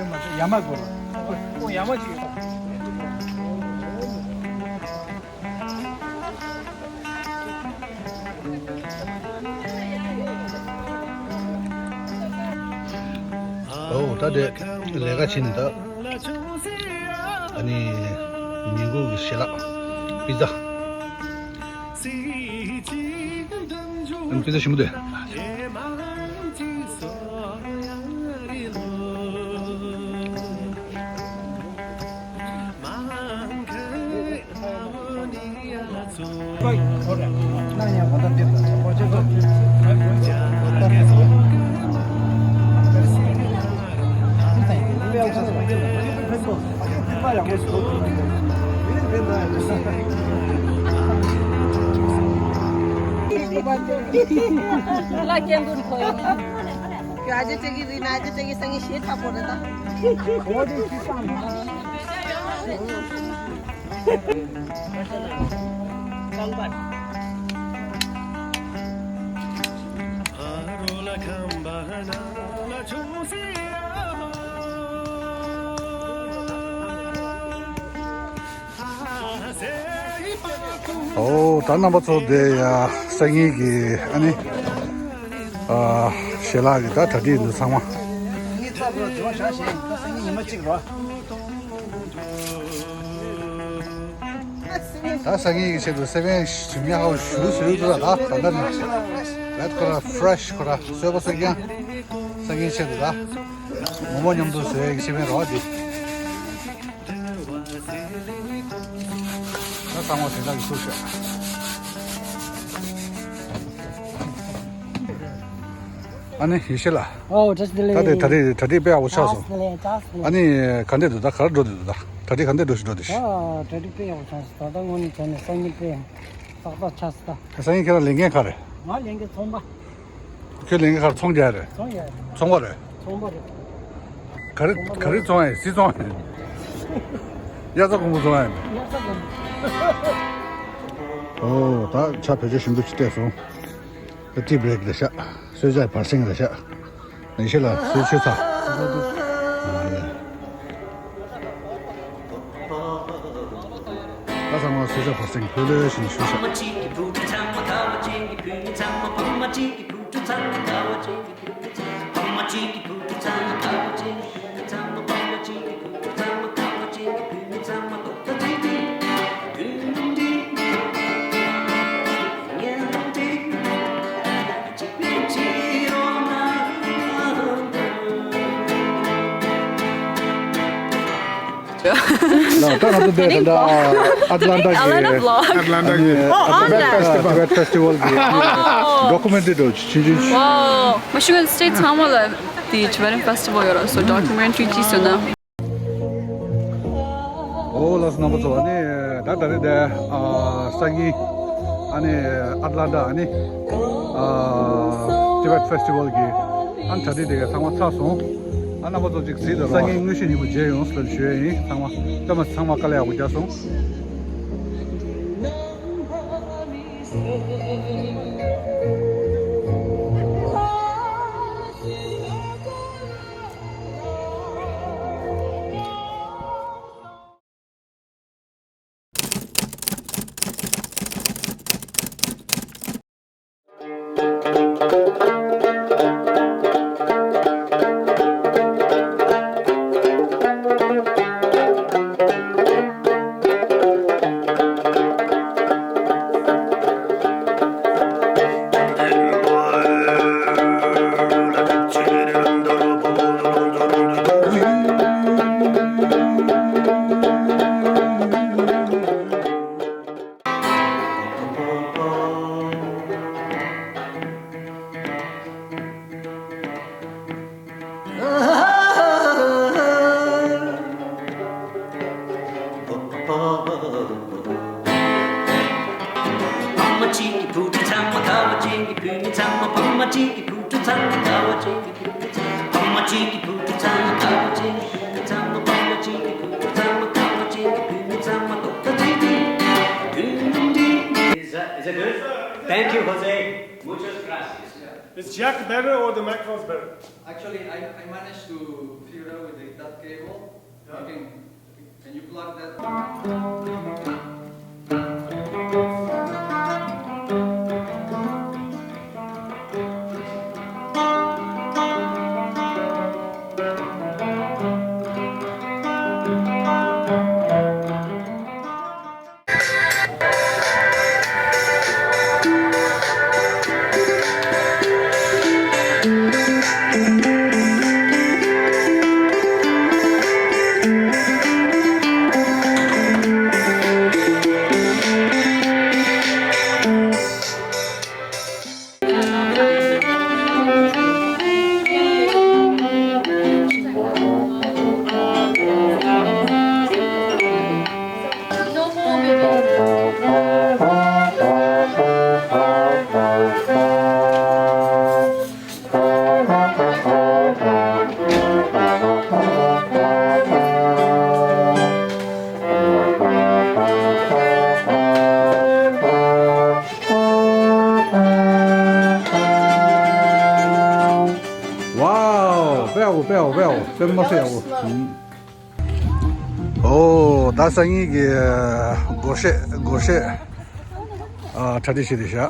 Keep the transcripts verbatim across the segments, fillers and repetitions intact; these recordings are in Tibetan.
ཡོད་མ་རེད། ཡ་མ་དགོས་ལ། ཁོ་ཡ་མ་ཅིག་ཡོད། ཨོ་ད་དེ་ལས་ཀ་བྱས་ནས་ད། ཨ་ནི་ཉིན་གུང་གི་ཞལ་ལག་པི་ཛ། ཨ་ནི་པི་ཛ་ཞིམ་པོ་འདུག་ལ་སྐྱེ་འགུལ་ཁོ་ཡོད། ཨ་ཅེ་ཅེ་གི་རི་ན་ཨ་ཅེ་ཅེ་གི་སང་ཉིན་ཞེ་ཐག་པོ་རེད་ད། ཨོ་ད་རྣམ་པ་ཚོ་དེ་ཡ་སང་ཉིན་གི་ཨ་ནི་ཨ་ཞལ་ལག་གི་ད་གྲ་སྒྲིག་འདུག་ཚང་མ། ད་སང་ཉིན་གི་ཆེད་དུ་སེ་བན་ཞིམ་ཉག་ཧ་ཞུ་ཟོས་འདུག་ད་ད་ད་ནི་རེད་ཁོ་ར་ཕྲེ་ཤི་ཁོ་ར་བཟོས་པ་སོགས་ཀྱང་སང་ཉིན་ཆེད་དུ་ད་མོག་མོག་མཉམ་དུ་བཟོས་ཡག་གི་སེ་བན་རོ་འདི། ད་ཚང་མ་དེ་དག་གི་ཐུག་ཤག་ཨ་ནི་ཡེ་ཤེས་ལགས། ཨོ་བཀྲ་ཤིས་བདེ་ལེགས། ད་དེ་ད་རེས་ད་རེས་དཔེ་ཡག་པོ་ཆགས་སོང་། བཀྲ་ཤིས་བདེ་ལེགས། བཀྲ་ཤིས་བདེ་ལེགས། ཨ་ནི་ག་འདྲས་འདུག་ད་ག་རེ་འགྲོ་འདུག་ད་ད་རེས་ག་འདྲས་འགྲོ་ཞིག་འགྲོ་འདུག་ད་ད་རེས་ག་འདྲས་འགྲོ་ཞིག་འགྲོ་འདུག་ད་ད་ངོ་ནས་བྱས་ནས་སང་ཉིན་དཔེ་ཏག་ཏག་ཆགས་སོང་ད། སང་ཉིན་ཁྱེད་རང་ལས་འགན་ག་རེ། ང་ལས་འགན་ཚོང་པ། ཁྱོད་ལས་འགན་ག་རེ། ཚོང་རྒྱག་རེད། ཚོང་རྒྱག་རེད། ཚོང་པ་རེད། ཚོང་པ་རེད། ག་རེ་ག་རེ་བཙོང་ཡས། སིལ་ཚོང་ཡས། དབྱར་རྩྭ་དགུན་འབུ་བཙོང་ཡས། དབྱར་རྩྭ་དགུན་འབུ། ཨོ་ད་ཇ་བེད་སྤྱོད་ཞིམ་པོ་ཞིག་སྤྲད་སོང་། ད་ཏི་བྷེ་རེག་རེད་ཤག་གསོལ་ཇ་བར་གསེང་རེད་ཤག་ཡེ་ཤེས་ལགས་གསོལ་མཆོད་ཚར། ཨ་ལས། ད་ཚང་མ་གསོལ་ཇ་བར་གསེང་ལྷོད་ལྷོད་བྱས་ནས་ཞུ་ཤག་ལགས་ད་ང་ཚོ་འདིར་ད་ལྟ་ཨ་ཏི་ལན་ཊ་གི། ཨ་ཏི་ལན་ཊ་གི། ཨ་ཏི་ལན་ཊ་ཕེ་སི་ཊི་བལ། ཨ་ཏི་བེཊ་ཕེ་སི་ཊི་བལ་གི་ཌོ་ཀུ་མེན་ཊི་རི་འདྲ་བོ་ཅིག་བྱུང་བྱུང་། ཝའོ། མ་ཤུ་གན་སི་ཊེཊ་ཚང་མ་ལ་དེ་ཊི་བེ་ཊན་ཕེ་སི་ཊི་བལ་ཡོད་ར། སོ་ཌོ་ཀུ་མེན་ཊི་རི་ཅིག་བཟོས་ན། ཨོ་ལགས་སོ་རྣམ་པ་ཚོ། ཨ་ནི་ད་ད་རེས་དེ་ཨ་སང་ཉིན་ཨ་ནི་ཨ་ཏི་ལན་ཊ་ཨ་ནི་ཨ་ཏི་བེཊ་ཕེ་སི་ཊི་བལ་གི་ཨ་ནི་གྲ་སྒྲིག་དེ་ག་ཚང་མ་ཚར་སོང་། ཨ་རྣམ་པ་ཚོ་ཅིག་གཟིགས་དང་། སང་ཉིན་དངོས་གཞི་ཉིན་མོ་མཇལ་ཡོང་ལབ་ཞུ་ཡས་ཡིན། ཚང་མ་ཚང་མ་དཀའ་ལས་ཡག་པོ་རྒྱག་སོང་། Is that, is that good? Thank you, Jose. Muchas gracias. Is Jack better or the microphone's better? Actually, I, I managed to figure out with the, that cable. You can, can you plug that? པའོ་པའོ་པའོ་པའོ་པའོ་མ་ཟེར་ཡའོ། ཨོ་ད་སང་ཉིན་གྱི་སྒོར་གཞས་སྒོར་གཞས་ཨ་གྲ་སྒྲིག་བྱས་ཏེ་བཞག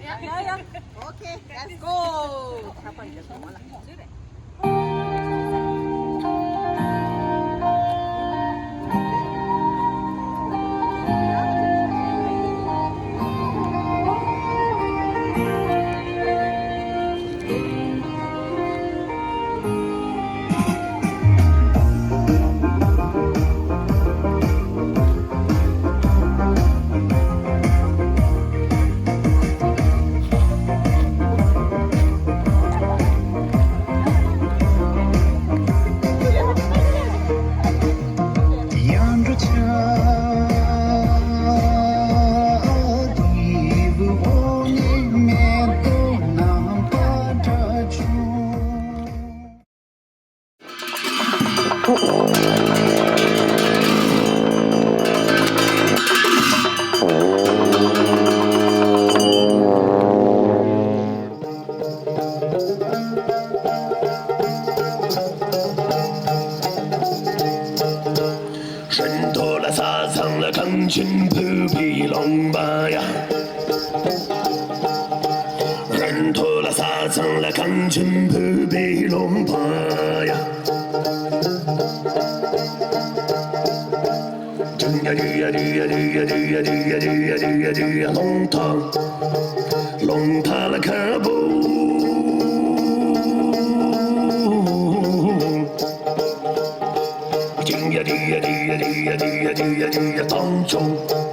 Yeah, yeah. Okay, let's go. ཧྲན་ཐོ་ལ་ས་ཚང་ལ་གངས་ཆེན་བོད་པའི་ལུང་པ་ཡ། ཧྲན་ཐོ་ལ་ས་ཚང་ལ་གངས་ཆེན་བོད་པའི་ལུང་པ་ཡ། ལུང་ཐང་ལུང་ཐང་ལ་ཁ་བོ། ལུང་ཐང་ཆུ།